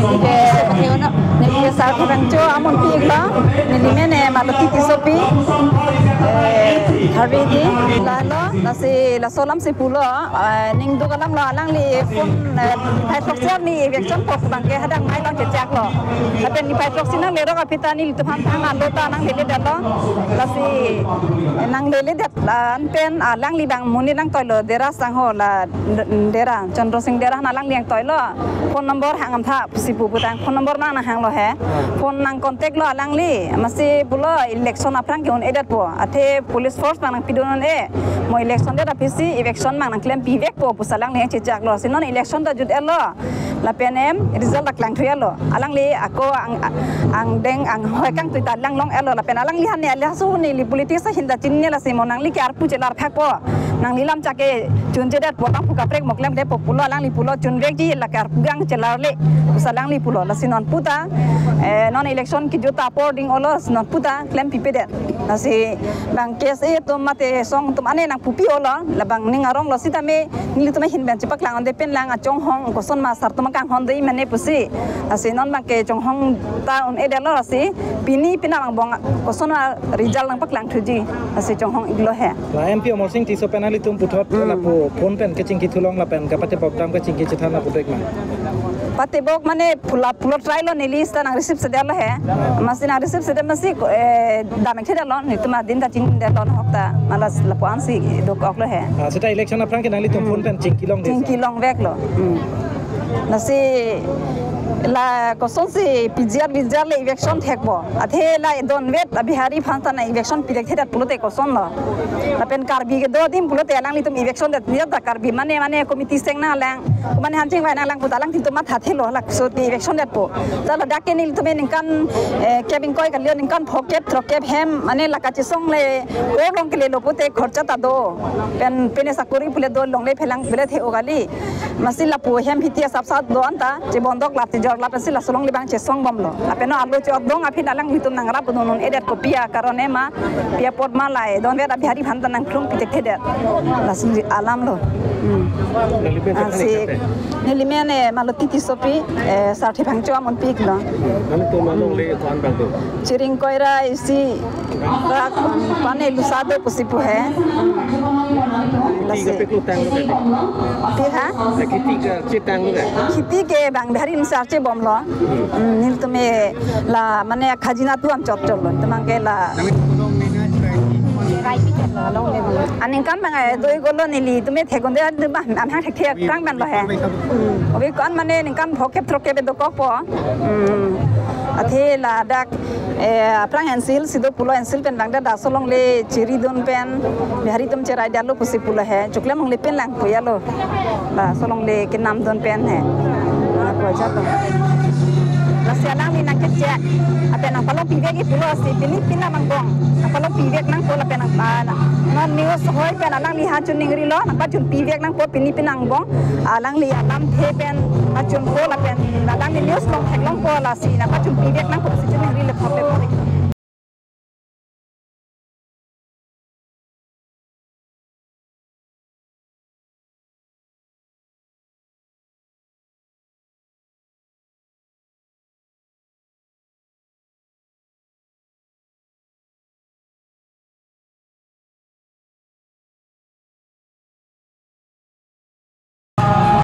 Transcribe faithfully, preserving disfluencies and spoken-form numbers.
Ke, neli ke Sarthe Phangcho amunpi iklo, neli men eh Maloti Tissopi, eh, Harvedi, lalo, lasi laso alam si pulo, eh, ning duk alam lo, alangli phone, eh, niphai throksi arni eviction po abang ke hadak mai tang chechak lo. Lapen niphai throksi nanglerok aphi ta nelitum aphan thang alo ta nangleledet lo. Lasi, eh, nangleledet la anpen alangli abang monit nangtoilo, Dera sangho la, Dera, Chandra Singh Dera alangli nangtoilo. Phone number hang amtha pusi pu putang phone number nang nanghanglo he. Phone nang contact lo alangli, amatsi pulo election aphrang ke un-edetpo. Athe police force abang nangpidun un-e. Mo election det aphisi eviction abang nangklem pivekpo pusi alangli nangchechaklo. Si non election ta jut-etlo. Lapen em result ta klangthu-etlo. Alangli ako ang, angdeng anghoi kangtui ta langlong-etlo. Lapen alangli han ne, alangli hasu neli politics ahin ta chinine, lasi mo nangli ke arpu chelar phakpo. Nangli lam chak ke chunjedetpo, nang pu kaprek mo klemklepo pulo, alangli pulo chunvekji, la ke arpu gang chelarle pusi alangli pulo. Lasi non puta, eh, non election kejut apor ding-olo, lasi non puta klem pipedet. Lasi bang K S A atum mate song atum ane nangpupi-olo, labang ning arong lo sitame nelitum ahin pen chepaklang un-e pen lang achonghong koson ma sar atum kanghon dei mane pusi. Lasi non bang ke chonghong ta un-edetlo, lasi pini penang angbong koson ma result nangpaklangthuji, lasi chonghong iklo he. La M P Amarsing Tisso pen alitum puthot, hmm, lapu phone pen kachingki thulong lapen kapatebok dam kachingki chethan lapu dek ma. Patebok mane phula pulo try lo, neli seta nang receive sedetlo he. Amatsi nang receive sedet amatsi, eh, dam ekthedetlo, nelitum adin ta chinidetlo, nahok ta malas lapu-an si dokoklo he. Ah, seta election aphrang ke nanglitum, hmm, phone pen chingki longde sa? Chingki longveklo. Hmm. Lasi la kosonsi P G R V G R le eviction thekpo. Athe la donvet a-Bihari aphan ta nang eviction pithekthe det pulote kosonlo. Lapen Karbi kedo adim pulote alanglitum eviction det, ya ta Karbi mane, mane committee seng nanglang, mane hanching vai nanglang puta alanglitum mathathelo, la so eviction detpo. Ta ladak ke nelitum ningkan, eh, kep ingkoi kali, ningkan phokep throkkep hem mane la kachesong le, o long kelelo pute khorcha ta do. Pen pine sakori pule do, longle phelang pule the-o kali. Amatsi lapu hem hiti asap sat do anta chebondok lap chejor lap si laso alongle abang chesong bomlo. Lapen non alo che-otdong aphi alanglitum nangrap un-un-edet, kopi akarone ma, pi apot ma la donvet a-Bihari aphan ta nangklung pithekthe det. Lasi alam lo. Hmm. Nangli pen, ah, chethan si, ikate? Neli men eh Maloti Tissopi, eh, Sarthe Phangcho amunpi iklo. Nangtum alongle ko-an abang do? Chiring koira isi rak pan-e lusa do pusi pu he. Kheti, lasi kapeklo tanglo ka? Pi ha? Kheti kachetanglo ka? Kheti ke bang Bihari ansi arche bomlo. Hmm. Hmm, nelitum la mane khajina atum chot chotlo. Temang ke la. Aningkan bang eh doi golo nelitum thekonde adim bang amhang thekthek prang ban lo he. Hmm. Obi ko-an mane ningkan phokep throkkep dokokpo. Hmm. Athe ladak, eh, aphrang N C L si do pulo, N C L pen bang da laso alongle chiridun pen Bihari atum cheraidetlo pusi pulo he. Choklem alongle pen lang pu-etlo. Laso alongle kenamdun pen he. Ana ko jato. Lasi alangli nangkechek. Ate nangpalong pivekji pulo si pini penang angbong nangpalong pivek nangpo lapen nang, ah, non news hoi pen alangli ha chuningrilo, nangpachun pivek nangpo pini penang angbong. Alangli alamthe pen achunpo lapen alangli news long theklongpo, lasi nangpachun pivek nangpo si chuningrilo, phokep phokep.